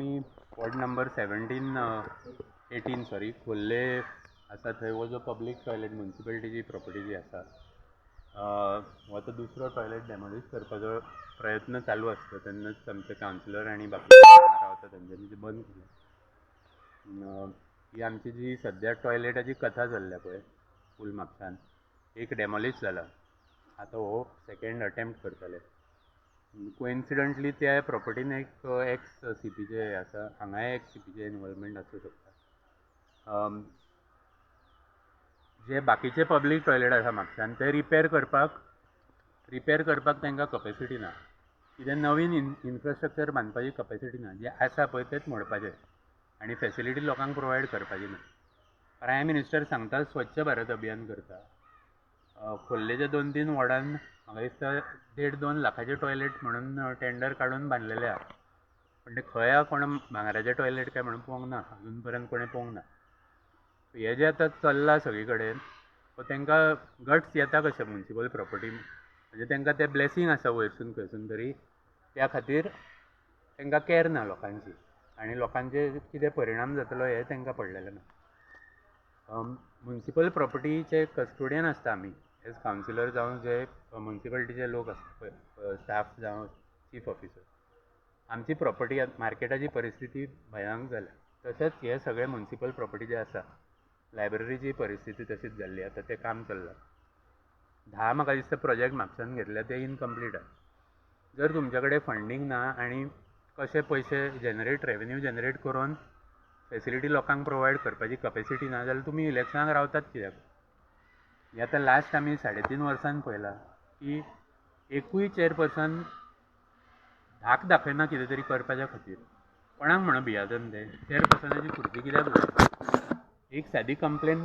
आमी ward number 17 18 sorry खोर्ले आसा थंय हो जो पब्लीक टॉयलेट मुन्सिपालिटीची प्रॉपर्टी जी आसा हो आतां दुसरो टॉयलेट डेमोलिश करपाचो प्रयत्न चालू आसता तेन्नाच आमचे कावन्सिलर आनी बाकी रावता तेंच्यांनी ते बंद केलें. ही आमची जी सद्या टॉयलेटाची कथा चल्ल्या पळय फूल म्हापसान एक डेमोलिश जाला, आतां हो सेकेंड अटेम्प्ट करतले. कोइन्सिडंटली त्या प्रॉपर्टीन एक एक्स सी पीचे आसा, हांगाय एक्स सी पीचे इनवॉल्वमेंट आसूं शकता. जे बाकीचे पब्लीक टॉयलेट आसा म्हापशान ते रिपेर करपाक तांकां कपेसिटी ना, कितें नवीन इन्फ्रास्ट्रक्चर बांदपाची कपेसिटी ना, जे आसा पळय तेच मोडपाचे आनी फेसिलिटी लोकांक प्रोवायड करपाची ना. प्रायम मिनिस्टर सांगता स्वच्छ भारत अभियान करता, खोर्लेच्या 2-3 वॉर्डान म्हाका दिसता 1.5-2 लाखाचे टॉयलेट म्हणून टेंडर काडून बांदलेले आहा, पण ते खंय आहा कोण भांगराचे टॉयलेट काय म्हणून पळोवंक ना, अजून पर्यंत कोणें पळोवंक ना. हे जे आतां चल्लां सगळी कडेन तांकां गट्स येता कशें मुन्सिपल प्रॉपर्टी म्हणजे तांकां तें ब्लेसींग आसा वयरसून खंयसून तरी, त्या खातीर तांकां कॅर ना लोकांची आनी लोकांचे कितें परिणाम जातलो हें तांकां पडलेलें ना. मुन्सिपल प्रॉपर्टीचे कस्टोडियन आसता आमी एज कावन्सिलर जावं जे मुन्सिपालिटीचे लोक आसता स्टाफ जावं चीफ ऑफिसर. आमची प्रॉपर्टी मार्केटाची परिस्थिती भयानक जाल्या, तशेंच हे सगळे मुन्सिपल प्रॉपर्टी जे आसा लायब्ररीची परिस्थिती तशीच जाल्ली आतां तें काम चल्लां. 10 म्हाका दिसता प्रोजेक्ट म्हापसान घेतल्या ते इनकम्प्लीट आसा. जर तुमच्या कडेन फंडींग ना आनी कशे पयशे जनरेट रेवेन्यू जनरेट करून फेसिलिटी लोकांक प्रोवायड करपाची कपेसिटी ना जाल्यार तुमी इलेक्शनाक रावतात कित्याक? हे आतां लास्ट आमी 3.5 वर्सान पळयलां की एकूय चेअरपर्सन धाक दाखयना कितें तरी करपाच्या खातीर. कोणाक म्हणून भियातन ते चेअरपर्सनाची खुर्ची कित्याक जाय? एक सादी कंप्लेन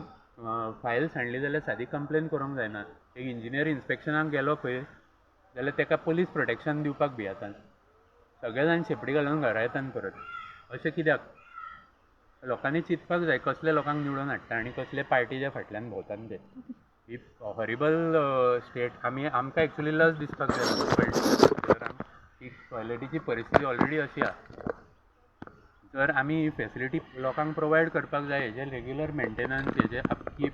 फायल सांडली जाल्यार सादी कंप्लेन करूंक जायना. एक इंजिनियर इन्स्पेक्शनाक गेलो खंय जाल्यार ताका पोलीस प्रोटेक्शन दिवपाक भियेतात, सगळे जाण शेपडी घालून घरा येतात परत. अशें कित्याक? लोकांनी चिंतपाक जाय कसले लोकांक निवडून हाडटा आनी कसले पार्टीच्या फाटल्यान भोंवतात ते. ही हॉरिबल स्टेट. आमी आमकां एक्चुली लज दिसपाक जाय मुन्सिपालिटी की टॉयलेटीची परिस्थिती ऑलरेडी अशी आसा. जर आमी ही फेसिलिटी लोकांक प्रोवायड करपाक जाय हेजे रेग्युलर मेंटेनन्स हेजे अपकीप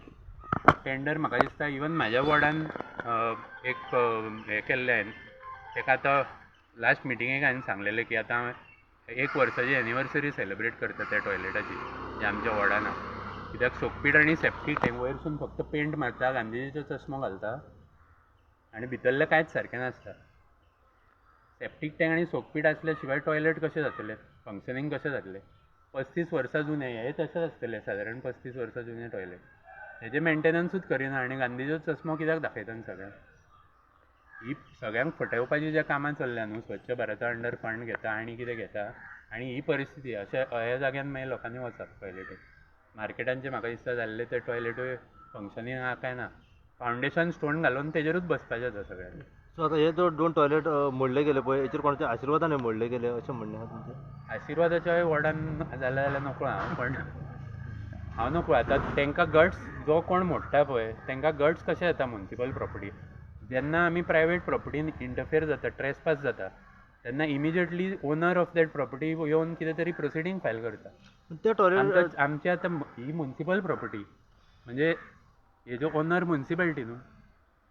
टेंडर म्हाका दिसता इवन म्हाज्या वॉर्डान एक हें केल्लें हांवें ताका आतां लास्ट मिटिंगेक हांवें सांगलेलें की आतां 1 वर्साची एनिवर्सरी सेलिब्रेट करता त्या टॉयलेटाची जे आमच्या वॉर्डान आसा. कित्याक सोकपीट आनी सेप्टीक टँक वयरसून फक्त पेंट मारता, गांधीजीचो चश्मो घालता आनी भितरलें कांयच सारकें नासता. सेप्टीक टँक आनी सोकपीट आसल्या शिवाय टॉयलेट कशें जातलें, फंक्शनींग कशें जातलें? 35 वर्सां जुनें हें तशेंच आसतलें, सादारण 35 वर्सां जुनें टॉयलेट, हेजें मेंटेनन्सूच करिना आनी गांधीचो चश्मो कित्याक दाखयता सगळ्यांक? ही सगळ्यांक फटोवपाची जे कामां चल्ल्या न्हू, स्वच्छ भारता अंडर फंड घेता आनी कितें घेता आनी ही परिस्थिती अशें ह्या जाग्यान मागीर लोकांनी वचप टॉयलेटीक. मार्केटांचे म्हाका दिसता जाल्ले ते टॉयलेटूय फंक्शनींग आहा काय ना, फावंडेशन स्टोन घालून तेजेरूच बसपाचें आतां सगळ्यांनी. सो आतां हे जो 2 टॉयलेट मोडले गेले पळय हेचेर कोणाच्या आशिर्वादान मोडले गेले अशें म्हणणें आहा तुमचें? आशिर्वादाच्या वॉर्डान जालें जाल्यार नकळो हांव, पण हांव नकळो आतां तांकां गट्स जो कोण मोडटा पळय तांकां गट्स कशें येता मुन्सिपल प्रॉपर्टी? जेन्ना आमी प्रायवेट प्रॉपर्टीन इंटरफेर जाता, ट्रेसपास जाता, तेन्ना immediately owner of that property येवन कितें तरी प्रोसिडींग फायल करता. ते टॉयलेट आमची आतां ही मुन्सिपल प्रॉपर्टी म्हणजे हेजो ओनर मुन्सिपालिटी न्हू,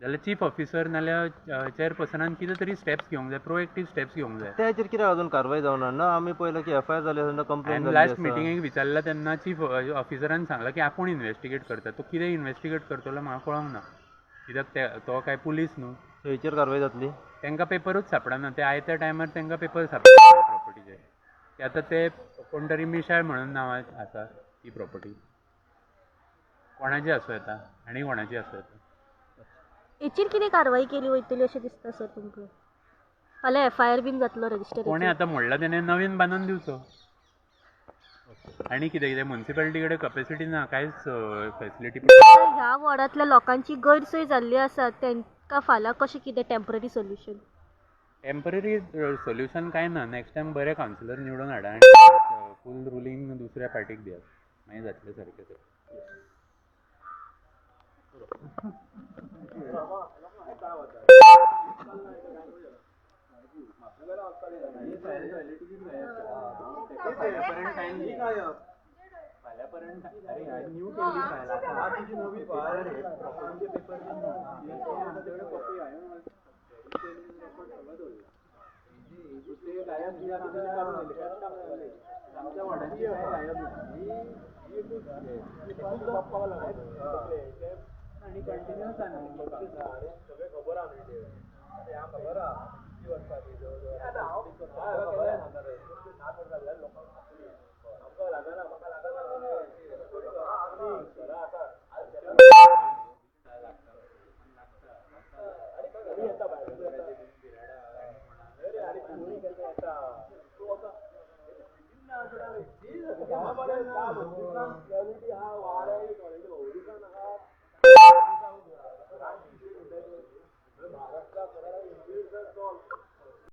जाल्यार चीफ ऑफिसर नाल्यार चेअरपर्सनान कितें तरी स्टेप्स घेवंक जाय, प्रोएक्टीव स्टेप्स घेवंक जाय. त्याचेर कित्याक अजून कारवाय जावना ना? आमी पळयलां की एफ I R जाली आसा, कंप्लेन जाली. लास्ट मिटिंगेक विचारला तेन्ना चीफ ऑफिसरान सांगलां की आपूण इन्वेस्टिगेट करता. तो कितें इन्वेस्टिगेट करतलो म्हाका कळोंक ना, कित्याक ते तो काय पुलीस न्हू. हेचेर कारवाय जातली? तांकां पेपरूच सापडना, ते आयत्या टायमार तांकां पेपर सापडना प्रॉपर्टीचे. ते आतां ते कोण तरी मिशाळ म्हणून नांव आसा ती प्रॉपर्टी कोणाची आसूं येता आनी कोणाची आसूं येता. हेचेर कितें कारवाय केली वयतली अशें दिसता सर तुमकां? फाल्यां एफ I R बीन जातलो रजिस्टर? कोणें आतां मोडला तेणें नवीन बांदून दिवचो आनी कितें कितें मुन्सिपालिटी कडेन कपेसिटी ना कांयच फेसिलिटी. ह्या वॉर्डांतल्या लोकांची गैरसोय जाल्ली आसा, तांकां फाल्यां कशें कितें टेम्पररी सोल्युशन? टेम्पररी सोल्युशन कांय ना, नेक्स्ट टायम बरे कावन्सिलर निवडून हाडा आनी फूल रुलींग दुसऱ्या पार्टीक दियात, मागीर जातलें सारकें तें. फाल्यां पर्यंत अरे न्यू केल्ली फायल आतां तुजी नवी फायल प्रॉपर्टीचे पेपर आमचे कडेन कॉपी हांवें रेकॉर्ड सगळो दवरला. ते गायब आमच्या वॉर्डाची गायब आनी कंटिन्युअस सगळें खबर आहा न्ही तें खबर आहा कितलीं वर्सां सात वर्सां जाल्यार लोकांक आमकां लागना म्हाका लागना घरा आसा आनी येता भायर आनी कोणी केन्ना येता तूं आतां रियलिटी आहा.